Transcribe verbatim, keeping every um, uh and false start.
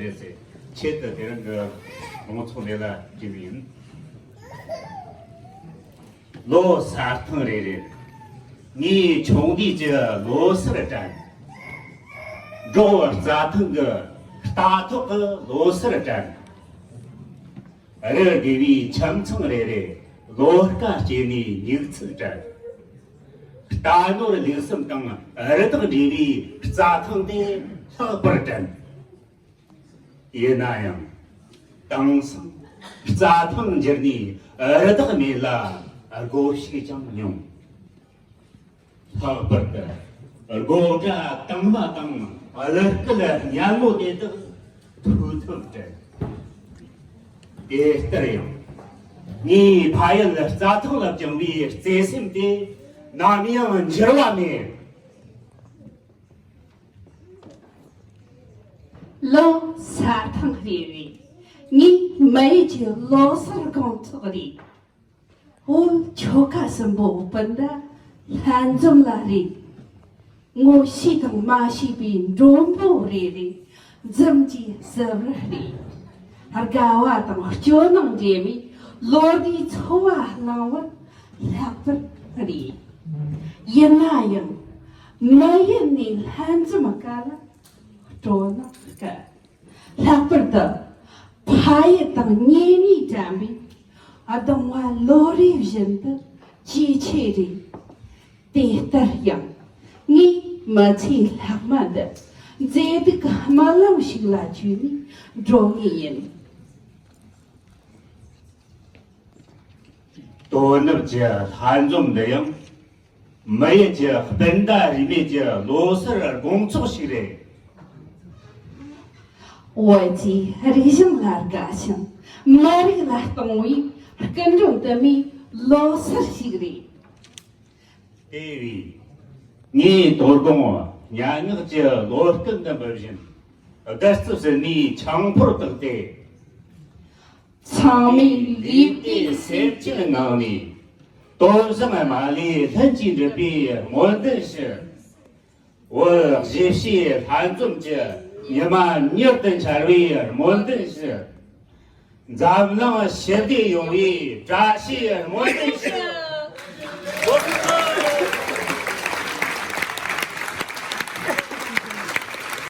རེད་ཟེར། ཆེད་དུ་དེ་རིང་གི་རོང་ཚོགས་འདི་ལ་བྲིས་པ་ཡིན། ལོ་གསར་ཐེངས་རེ་རེར། ངས་ཆུང་དུས་ཀྱི་ལོ་སར་དྲན། འབྲོག་རྩྭ་ཐང་གི་རྟ་ཐོག་གི་ལོ་སར་དྲན། རི་སྒེར་བའི་ཁྱིམ་ཚང་རེ་རེ་ལོ་སྐལ་སྐྱེས་ནས་མྱུག་ཚིག་དྲན། རྟ་ནོར་ལུག་གསུམ་དང་རི་དྭགས་འདྲེས་པའི་རྩྭ་ཐང་དེ་ལྷག་པར་དྲན། ཡིན་ན་ཡང་། དེང་སང་རྩྭ་ཐང་འགྱུར་ནས་རི་དྭགས་མེད་ལ་སྒོ་ཕྱུགས་ཀྱང་ཉུང་། ལྷག་པར་དུ་སྒོ་སྒྲ་དྭངས་མ་དང་གླུ་སྐད་སྙན་མོ་དེ་དག་ཐོས་ཐབས་བྲལ། དེ་ལྟར་ཡང་། ངའི་ཕ་ཡུལ་རྩྭ་ཐང་ལ་བཅངས་པའི་བརྩེ་སེམས་དེ་ནམ་ཡང་འགྱུར་བ་མེད། ལོ་གསར་ཐེངས་རེ་རེ། ངའི་མི་ཡུལ་གྱི་ལོ་སར་དགོང་ཚོགས་རེད། འོ་ཆོལ་ཁ་གསུམ་པོ་སྤུན་ཟླ་ལྷན་འཛོམས་ལ་རེ། ངོ་ཤེས་དང་མ་ཤེས་པའི་མགྲོན་པོ་རེ་རེ་འཛུམ་གྱིས་བསུ་བར་རེ། དགའ་བ་དང་སྐྱོ་སྣང་འདྲེས་མའི་ལོ་ཟླའི་འཚོ་བ་བླང་བར་ལྷག་པར་རེ། ཡིན་ན་ཡང་མི་ཡུལ་ནས་ལྷན་འཛོམས་དཀའ་ལ་སྤྲོ་སྣང་དཀའ། ལྷག་པར་དུ་ཕ་ཡུལ་དང་གཉེན་ཉེ་དྲན་པའི་གདིང་བ་ལོ་རེ་བཞིན་དུ་ཇེ་ཆེ་རེད། དེ་ལྟར་ཡང་ངས་མི་ཚེའི་ལྷག་མ་འདི་མཛེས་སྡུག་གི་རྨི་ལམ་ཞིག་ལ་བཅོས་ནས་འགྲོ་ངེས་ཡིན། དོ་ནུབ་ཀྱི་ལྷན་འཛོམས་འདི་ཡང་མི་ཡུལ་གྱི་སྤུན་ཟླ་རིས་མེད་ཀྱི་ལོ་སར་དགོང་ཚོགས་ཤིག་རེད། བོད་ཀྱི་རིག་གཞུང་ལ་དགའ་ཞིང་མི་རིགས་ལ་གཏོང་བའི་སྐུ་མགྲོན་དུ་མའི་ལོ་སར་ཞིག་རེད། དེ་བས་ངས་དོ་དགོང་སྙན་ངག་གི་ལོ་སྐུད་འདི་འབུལ་བཞིན་བདུད་རྩི་ཟིལ་མའི་ཆང་ཕོར་བཏེགས་ཏེ། ཚང་མས་ལུས་པའི་སེམས་ཀྱི་ངང་ནས་དོན་བཟང་མ་ལུས་ལྷུན་གྱིས་འགྲུབ་པའི་སྨོན་འདུན་ཞུ། བོད་གཞིས་བྱེས་ལྷན་འཛོམས་ཀྱི་ཉི་མ་མྱུར་དུ་འཆར་བའི་སྨོན་འདུན་ཞུ། འཛམ་གླིང་ཞི་བདེ་ཡོང་བའི་བཀྲ་ཤིས་སྨོན་འདུན་ཞུ།